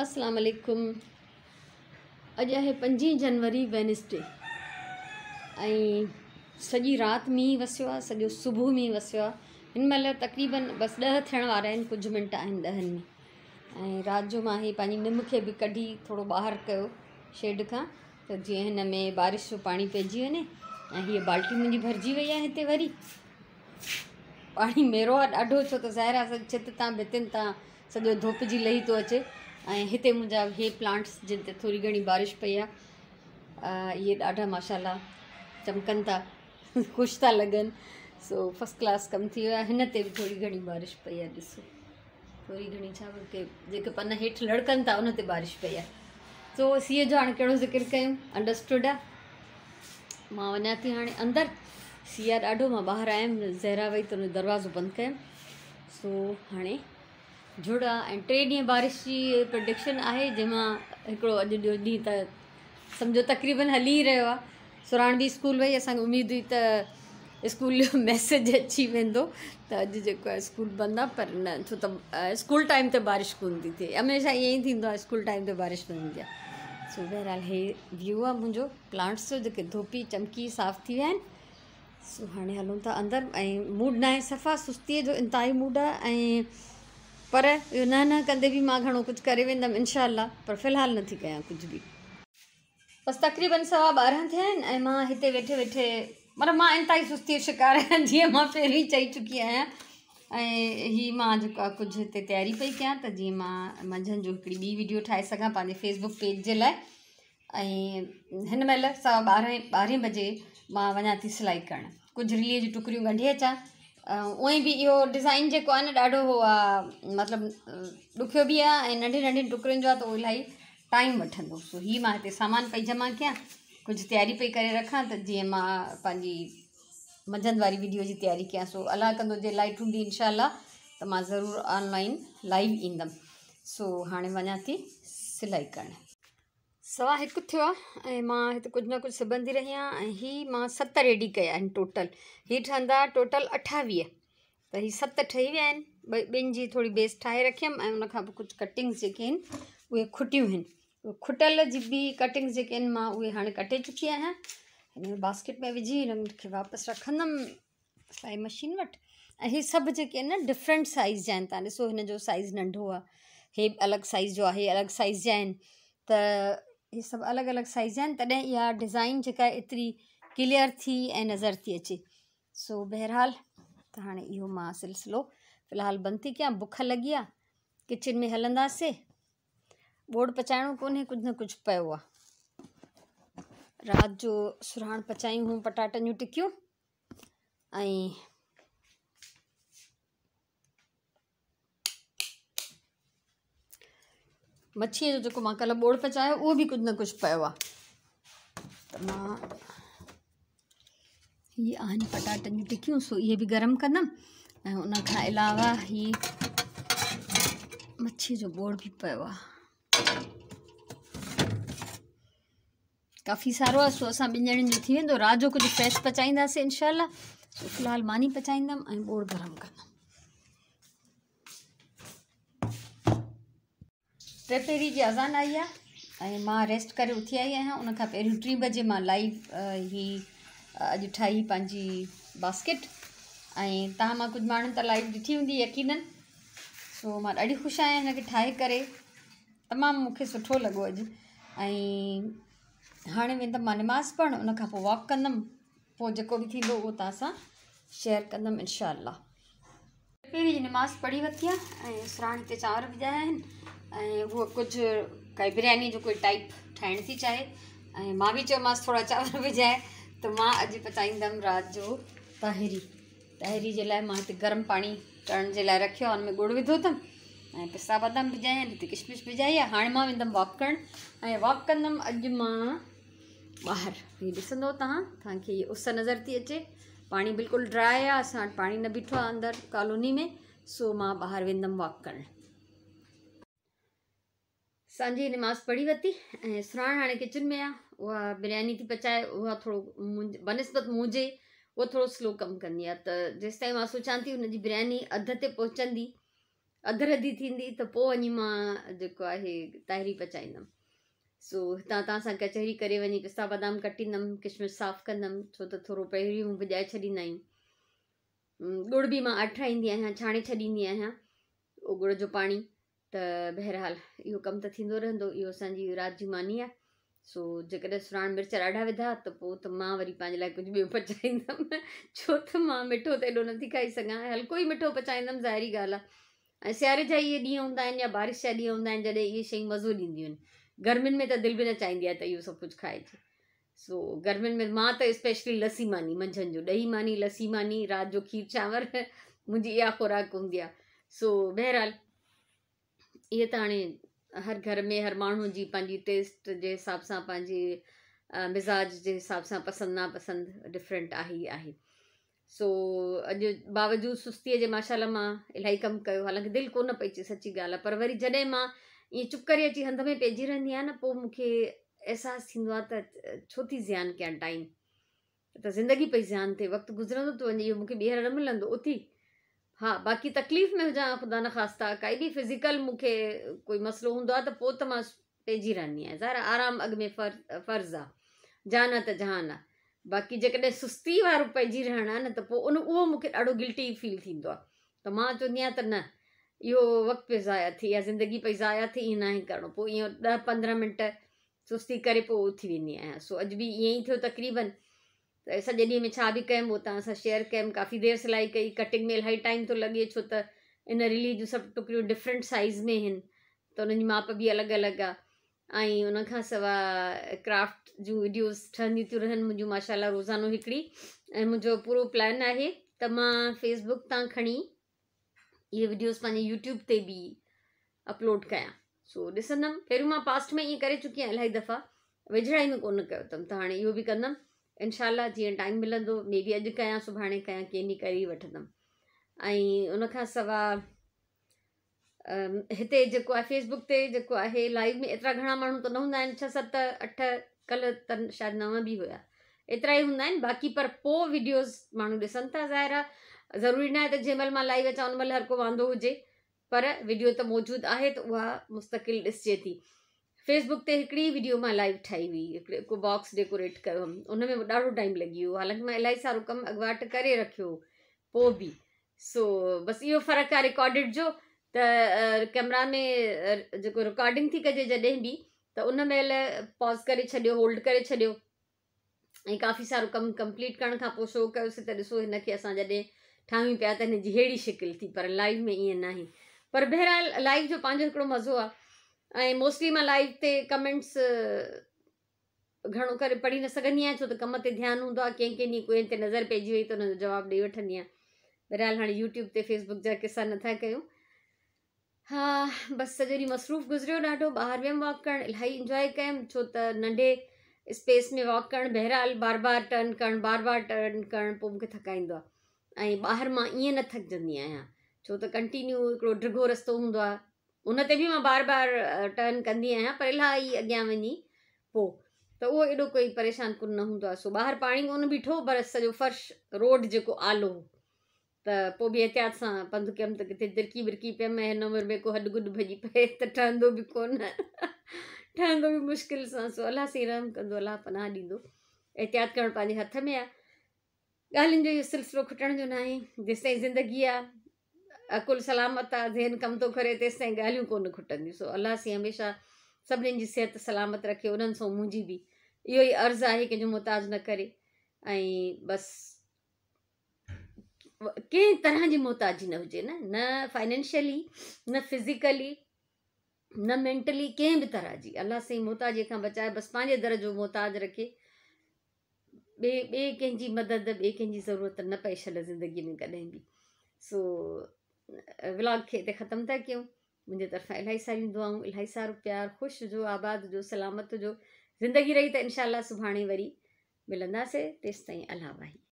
اسلام عليڪم اڄ آهي پنجين جنوري وينسڊي ۽ سڄي رات مينهن وسيو آهي سڄو صبح مينهن وسيو آهي هن مهل تقريبن بس 10 ٿيڻ وارا آهن ڪجهه منٽ آهن 10 ۾ ۽ رات جو مان هي پنهنجي نم کي به ڪڍي ٿورو ٻاهر ڪيو شيڊ کان ته جيئن هن ۾ بارش جو پاڻي پئجي وڃي ۽ هيء بالٽي منهنجي ڀرجي وئي آهي هتي وري پاڻي ميرو آهي ڏاڍو ڇو ته ظاهر آهي سڄي ڇت تان ڀتين تان سڄو ڌوپجي لهي ٿو اچي ۽ هتي منهنجا هي پلانٽس جن تي ٿوري گهڻي بارش پئي آهي اهي ڏاڍا ماشاء الله چمڪن ٿا خوش ٿا لڳن سو فرسٽ ڪلاس ڪم ٿي ويو آهي هن تي به ٿوري گهڻي بارش پئي آهي ڏسو ٿوري گهڻي ڇا بلڪه جيڪي پن هيٺ لڙڪن ٿا ان تي بارش پئي آهي سو سيء جو هاڻي ڪهڙو ذڪر ڪيون انڊرسٽوڊ آهي مان وڃان ٿي هاڻي اندر سيء آهي ڏاڍو مان ٻاهر آيم زهرا وئي ته ان دروازو بند ڪيم سو هاڻي جهڙ آهي ۽ 3 ڏينهن بارش جي پرڊڪشن آهي جنهن مان هڪڙو اڄ جو ڏينهن ته سمجهو تقريبن هلي ئي رهيو آهي. سرهاڻ به اسڪول وئي اسان کي اميد هئي ته اسڪول جو ميسيج اچي ويندو ته اڄ جيڪو آهي اسڪول بند آهي پر نه ڇو ته اسڪول ٽائيم تي بارش ڪونه ٿي ٿئي هميشه ائين ئي ٿيندو آهي اسڪول ٽائيم تي بارش نه هوندي آهي سو بهرحال هي ويو آهي منهنجو پلانٽس جو جيڪي ڌوپي چمڪي صاف ٿي ويا آهن سو هاڻي هلون ٿا اندر ۽ موڊ ناهي صفا سستيء جو انتهائي موڊ آهي ۽ پر اهو نه نه ڪندي به مان گهڻو ڪجهه ڪري ويندم انشاء الله پر في الحال نٿي ڪيان ڪجهه به. بس تقريبن 12:15 ٿيا آهن ۽ مان هتي ويٺي ويٺي مطلب مان انتهائي سستيء جو شڪار آهيان جيئن مان پهرين ئي چئي چڪي آهيان ۽ هي مان جيڪو آهي ڪجهه هتي تياري پئي ڪيان ته جيئن مان منجهند جو هڪڙي ٻي ويڊيو ٺاهي سگهان پنهنجي فيس بڪ پيج جي لاء ۽ هن مهل 12:15 بجي مان وڃان ٿي سلائي ڪرڻ ڪجهه رليء جون ٽڪريون ڳنڍي اچان اونئن به اهو ڊزائن جيڪو آهي نه ڏاڍو هو آهي مطلب ڏکيو به آهي ۽ ننڍين ننڍين ٽڪرين جو آهي ته اهو الاهي ٽائيم وٺندو سو هي مان هتي سامان پئي جمع ڪيان ڪجهه تياري پئي ڪري رکان ته جيئن مان پنهنجي منجهند واري ويڊيو جي تياري ڪيان سو الله ڪندو جي لائٽ هوندي انشاء الله ته مان ضرور آن لائن لائيو ايندم سو هاڻي وڃان ٿي سلائي ڪرڻ. 1:15 ٿيو آهي ۽ مان هتي ڪجهه نه ڪجهه سبندي رهي آهيان ۽ هي مان 7 ريڊي ڪيا آهن ٽوٽل هي ٺهندا ٽوٽل 28 ته هي 7 ٺهي ويا آهن ٻن جي ٿوري بيس ٺاهي رکيم ۽ ان کان پوء ڪجهه ڪٽنگس جيڪي آهن اهي کٽيون آهن اهي کٽل جي به ڪٽنگس جيڪي آهن مان اهي هاڻي ڪٽي چڪي آهيان هن ۾ باسڪيٽ ۾ وجهي هنن کي واپس رکندم سلائي مشين وٽ ۽ هي سڀ جيڪي آهن نه ڊفرنٽ سائيز جا آهن توهان ڏسو هن جو سائيز ننڍو آهي هي الڳ سائيز جو آهي الڳ سائيز جا آهن ته هي سڀ الڳ الڳ سائيز جا آهن تڏهن اها ڊزائن جيڪا ايتري ڪليئر ٿي ۽ نظر ٿي اچي سو بهرحال ته هاڻي اهو مان سلسلو في الحال بند ٿي ڪيان بک لڳي آهي ڪچن ۾ هلنداسي ٻوڙ پچائڻو ڪونهي ڪجهه نه ڪجهه پيو آهي رات جو سرهاڻ پچايون هيون پٽاٽن جون ٽڪيون ۽ مڇيء جو جيڪو مان ڪلهه ٻوڙ پچايو اهو به ڪجهه نه ڪجهه پيو آهي ته مان هي آهن پٽاٽن جون ٽڪيون سو اهي به گرم ڪندم ۽ ان کان علاوه هي مڇيء جو ٻوڙ به پيو آهي ڪافي سارو آهي سو اسان ٻن ڄڻين جو ٿي ويندو رات جو ڪجهه فريش پچائينداسين انشاء الله سو في الحال ماني پچائيندم ۽ ٻوڙ گرم ڪندم. ٽيپهري جي اذان آئي آهي ۽ مان ريسٽ ڪري اٿي آئي آهيان ان کان پهريون 3 بجي مان لائيو هي اڄ ٺاهي پنهنجي باسڪيٽ ۽ توهان مان ڪجهه ماڻهن ته لائيو ڏٺي هوندي يقينن سو مان ڏاڍي خوش آهيان هن کي ٺاهي ڪري تمام مون کي سٺو لڳو اڄ ۽ هاڻي ويندم مان نماز پڙهڻ ان کان پوء واڪ ڪندم پوء جيڪو به ٿيندو اهو توهان سان شيئر ڪندم انشاء الله. ٽيپهري جي نماز پڙهي ورتي آهي ۽ سرهاڻ هتي چانور وجهايا آهن ۽ هوء ڪجهه ڪائي برياني جو ڪوئي ٽائپ ٺاهڻ ٿي چاهي ۽ مان به چيومانس ٿورا چانور وجهائي ته مان اڄ پچائيندم رات جو تاهري تاهري جي لاء مان هتي گرم پاڻي ڪرڻ جي لاء رکيو آهي ان ۾ ڳڙ وڌو اٿم ۽ پستا بادام وجهايا آهن هتي ڪشمش وجهائي آهي هاڻي مان ويندم واڪ ڪرڻ ۽ واڪ ڪندم اڄ مان ٻاهر هي ڏسندو توهان توهان کي هي اس نظر ٿي اچي پاڻي بلڪل ڊرائي آهي اسان وٽ پاڻي نه بيٺو آهي اندر ڪالوني ۾ سو مان ٻاهر ويندم واڪ ڪرڻ. سانجهي جي نماز پڙهي ورتي ۽ سرهاڻ هاڻي ڪچن ۾ آ اها برياني ٿي پچائي اها ٿورو بنسبت منهنجي اها ٿورو سلو ڪم ڪندي آ ته جيستائين مان سوچان ٿي هن جي برياني اڌ تي پهچندي اڌ رڌي ٿيندي ته پوء وڃي مان جيڪو آهي تاهري پچائيندم. سو هتان توهان سان ڪچهري ڪري وڃي پستا بادام ڪٽيندم، ڪشمش صاف ڪندم، ڇو ته ٿورو پهريون ڀڄائي ڇڏيندا آهيون. ڳڙ به مان آٺرائيندي آهيان، ڇاڻي ڇڏيندي آهيان اهو ڳڙ جو پاڻي. ته بهرحال اهو ڪم ته ٿيندو رهندو، اهو اسان جي رات جي ماني آهي. سو جيڪڏهن سراڻ مرچ ڏاڍا وڌا ته پوء ته مان وري پنهنجي لاء ڪجهه ٻيو پچائيندم، ڇو ته مان مٺو ته ايڏو نٿي کائي سگهان، هلڪو ئي مٺو پچائيندم، ظاهري ڳالهه آهي. ۽ سياري جا اهي ڏينهن هوندا آهن يا بارش جا ڏينهن هوندا آهن جڏهن اهي شيون مزو ڏينديون آهن. گرمين ۾ ته دل به نه چاهيندي آهي ته اهو سڀ ڪجهه کائجي. سو گرمين ۾ مان ته اسپيشلي لسي ماني، منجهند جو ڏهي ماني، لسي ماني، رات جو کير چانور، منهنجي اها خوراڪ هوندي آهي. سو بهرحال اهي ته هاڻي هر گهر ۾ هر ماڻهو جي پنهنجي ٽيسٽ جي حساب سان پنهنجي مزاج جي حساب سان پسند ناپسند ڊفرنٽ آهي ئي آهي. سو اڄ باوجود سستيء جي ماشاء الله مان الاهي ڪم ڪيو، حالانڪه دل ڪونه پئي چئي، سچي ڳالهه آهي، پر وري جڏهن مان ائين چپ ڪري اچي هنڌ ۾ پئجي رهندي آهيان نه، پوء مون کي احساس ٿيندو آهي ته ڇو ٿي زيان ڪيان ٽائيم، ته زندگي پئي زيان ٿئي، وقت گذرندو ٿو وڃي، اهو مون کي ٻيهر نه ملندو اٿي. ها باقي تڪليف ۾ هجان خدا نخواسته ڪائي به فزيڪل مون کي ڪوئي مسئلو هوندو آهي ته پوء ته مان پئجي رهندي آهيان، ظاهر آهي آرام اڳ ۾ فرض آهي، جان آهي ته جهان آهي، باقي جيڪڏهن سستي وارو پئجي رهڻ آهي نه ته پوء ان اهو مون کي ڏاڍو گلٽي فيل ٿيندو آهي ته مان چوندي آهيان ته نه اهو وقت پيو ضايع ٿئي يا زندگي پئي ضايع ٿئي، ائين ناهي ڪرڻو. پوء ائين ڏهه 15 منٽ سستي ڪري پوء اٿي ويندي آهيان. سو اڄ به ائين ئي ٿيو تقريبن. ته سڄي ڏينهن ۾ ڇا به ڪيم اهو توهان سان شيئر ڪيم. ڪافي دير سلائي ڪئي، ڪٽنگ ۾ الاهي ٽائيم ٿو لڳي ڇو ته ان رلي جون سڀ ٽڪريون ڊفرنٽ سائيز ۾ آهن ته انهن جي ماپ به الڳ الڳ آهي. ۽ ان کان سواء ڪرافٽ جون وڊيوز ٺهنديون ٿيون رهن منهنجون ماشاء الله روزانو هڪڙي. ۽ منهنجو پورو پلان آهي ته مان فيسبڪ تان کڻي اهي وڊيوز پنهنجي يوٽيوب تي به اپلوڊ ڪيان. سو ڏسندم، پهريون مان پاسٽ ۾ ائين ڪري چڪي آهيان الاهي دفعا، ويجهڙائي ۾ ڪونه ڪيو اٿم، ته هاڻي اهو به ڪندم انشاء الله جيئن ٽائيم ملندو، مي بي اڄ ڪيان سڀاڻي ڪيان ڪنهن ڏينهن ڪري وٺندم. ۽ ان کان سوا هتي جيڪو آهي فيسبڪ تي جيڪو آهي لائيو ۾ ايترا گهڻا ماڻهو ته نه هوندا آهن، 6 7 8، ڪلهه ته شايد 9 به هيا، ايترا ئي هوندا آهن باقي. پر پوء وڊيوز ماڻهو ڏسن ٿا، ظاهر آهي ضروري نه آهي ته جنهن مهل مان لائيو اچان ان مهل هر ڪو واندو هجي، پر وڊيو ته موجود آهي ته اها مستقل ڏسجي ٿي. فيسبڪ تي هڪڙي وڊيو مان لائيو ٺاهي هئي، هڪڙي ڪو باڪس ڊيڪوريٽ ڪيو هيم، ان ۾ ڏاڍو ٽائيم لڳي ويو، حالانڪه مان الاهي سارو ڪم اڳواٽ ڪري رکيو هو پوء به. سو بس اهو فرق آهي رڪارڊڊ جو ته ڪيمرا ۾ جيڪو رڪارڊنگ ٿي ڪجي جڏهن به ته ان مهل پاز ڪري ڇڏيو، هولڊ ڪري ڇڏيو ۽ ڪافي سارو ڪم ڪمپليٽ ڪرڻ کان پوء شو ڪيوسي ته ڏسو هن کي اسان جڏهن ٺاهيون پيا ته هن جي ههڙي شڪل ٿي، پر لائيو ۾ ائين ناهي. پر بهرحال لائيو جو پنهنجو هڪڙو مزو آهي ۽ موسٽلي مان لائيو تي ڪمينٽس گهڻو ڪري پڙهي نه سگهندي آهيان ڇو ته ڪم تي ڌيان هوندو آهي، ڪنهن ڪنهن ڏينهن ڪنهن تي نظر پئجي وئي ته ان جو جواب ڏئي وٺندي آهيان. بهرحال هاڻي يوٽيوب تي فيسبڪ جا قصا نٿا ڪيون. ها بس سڄو ڏينهن مصروف گذريو ڏاڍو. ٻاهر ويم واڪ ڪرڻ، الاهي انجوائي ڪيم ڇو ته ننڍي اسپيس ۾ واڪ ڪرڻ بهرحال بار بار ٽرن ڪرڻ، بار بار ٽرن ڪرڻ پوء مونکي ٿڪائيندو آهي ۽ ٻاهر مان ائين نه ٿڪجندي آهيان ڇو ته ڪنٽينيو هڪڙو ڊگهو رستو هوندو آهي، ان تي به مان بار بار ٽرن ڪندي آهيان پر الاهي اڳيان وڃي پوء ته اهو ايڏو ڪوئي پريشان ڪن نه هوندو آهي. سو ٻاهر پاڻي ڪونه بيٺو پر سڄو فرش روڊ جيڪو آلو هو ته پوء به احتياط سان پنڌ ڪيم ته ڪٿي ترڪي برڪي پيم ۽ هن عمر ۾ ڪو هڏ گڏ ڀڄي پئي ته ٺهندو به ڪونه، ٺهندو به مشڪل سان. سو الله سائين رحم ڪندو، الله پناهه ڏيندو. احتياط ڪرڻ پنهنجي هٿ ۾ آهي. ڳالهين جو اهو سلسلو کٽڻ جو ناهي، جيستائين زندگي آ، عقل سلامت آ، ذهن ڪم ٿو ڪري، تيستائين ڳالهيون ڪونه کٽنديون. سو الله سائين هميشه سڀنين جي صحت سلامت رکي، انهن سان منهنجي به اهو ئي عرض آهي ڪنهن جو محتاج نه ڪري ۽ بس ڪنهن طرح جي محتاجي نه هجي، نه نه فائنينشلي، نه فزيڪلي، نه مينٽلي، ڪنهن به طرح جي الله سائين محتاجي کان بچائي، بس پنهنجي در جو محتاج رکي، ٻئي ٻئي ڪنهن جي مدد، ٻئي ڪنهن جي ضرورت نه پئي شل زندگي ۾ ڪڏهن به. سو ولاگ کي هتي ختم ٿا ڪيون. منهنجي طرفان الاهي ساريون دعائون، الاهي سارو پيار، خوش هجو، آباد هجو، سلامت هجو. زندگي رهي ته انشاء الله سڀاڻي وري ملنداسي، تيستائين الله واهي.